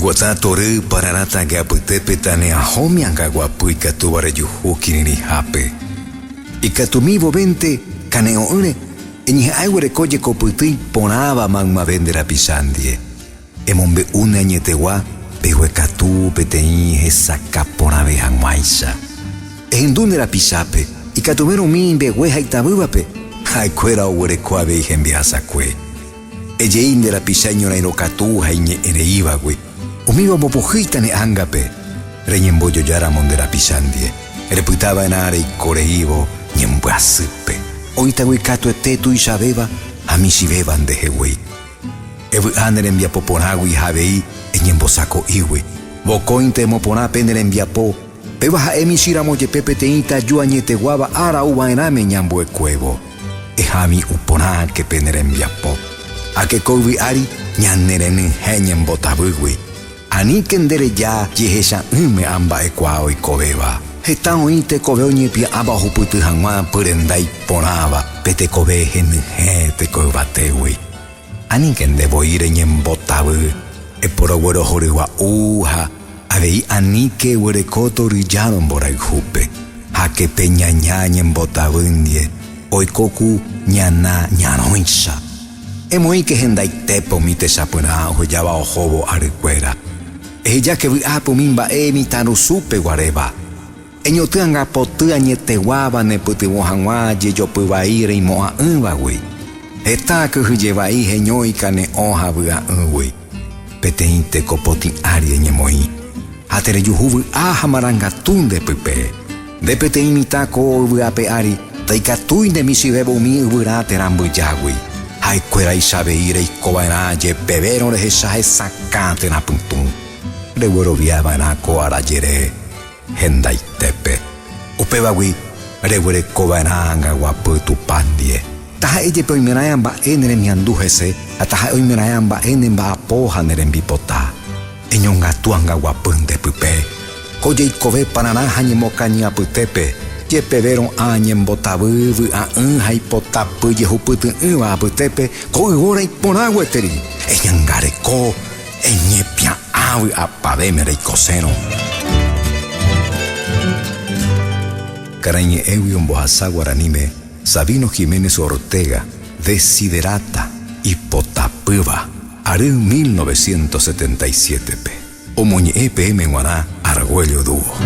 Eguata tory pararã tag̃e apytépe taneahómi angaguapy ikatúva rejuhu kirirĩhápe. Ikatumi vovénte kane'õ'ỹre eñeha'ã eguereko jekopyty iporãva maymave nde rapicha ndie. Emombe'u ne añetegua peguekatu peteĩ hesakã porãve hag̃uáicha. Ehendu nde rapichápe, ikatuvérõ umi imbegue ha itavývape, ha'ekuéra oguereko avei hembiasakue. Ejei nde rapicha iñorairõkatu ha iñe'ẽreívagui, umíva ombopohýita ne ángape, reñembojojáramo nde rapicha ndie, repyta va'erã reiko reívo ñembyasýpe, oĩtagui katuete tuichavéva ha michĩvéva ndehegui. Evy'a ne rembiapo porãgui ha avei eñembosako'ígui. Vokóinte emoporã pe ne rembiapo, péva ha'e michĩramo jepe peteĩ taju añeteguáva ára uva'erãme ñambuekuévo. Ehami'ũ porãke pe ne rembiapo. Ake ko yvy ári ñane renyhẽ ñembotavýgui. Aníke nde reja jehecha'ỹme ã mba'ekuaa oikovéva. Heta oĩ tekove oñepia'ãva ohupyty hag̃ua pyrenda iporãva pe tekove henyhẽ teko yvatégui. Aníke nde voi reñembotavy, eporoguerohorygua'u ha avei aníke eguereko toryjárõ mborayhúpe. Háke pe ñaña ñembotavy ndie oiko ku ñana ñarõicha. Emoĩke hendaitépe umi techapyrã ohejáva ohóvo arykuéra. Ehejáke vy'ápe umi mba'e mitãrusúpe guaréva. Eñotỹ angapoty añeteguáva nepytyvõ hag̃ua jejopy vai reimo'ã'ỹvagui. Heta kyhyje vai heñói kane'õ ha vy'a'ỹgui. Peteĩ teko potĩ ári eñemoĩ, ha terejuhu vy'a ha marangatu nde pype. Nde peteĩ mitã ko yvy ape ári ndaikatúi nde michĩvévo umi yvyra térã mbyjágui. Ha'ekuéraicha avei reiko va'erã jepevérõ rehecha hesakã térã pytũ. Reguerovia va'erã ko ára jere hendaitépe. Upévagui reguereko va'erã angaguapy Tupã ndie. Taha'e jepe oimeraẽ mba'e ne remiandu hese ha taha'e oimeraẽ mba'e ne mba'apo ha ne rembipota. Eñongatu angaguapy nde pype, ko jeikove pararã ha ñemokañy apytépe, jepeve ro'ã ñembotavy, vy'a'ỹ ha ipotapy jehupyty'ỹva apytépe, ko yvóra iporã gueteri, eñangareko, eñepia'ã vy'apavẽme reikosérõ. Karaiñe'ẽgui ombohasa guaraníme Sabino Giménez Ortega, Desiderata, ipotapýva. Ary 1977-pe, omoñe'ẽ peẽme g̃uarã Argüello Dúo.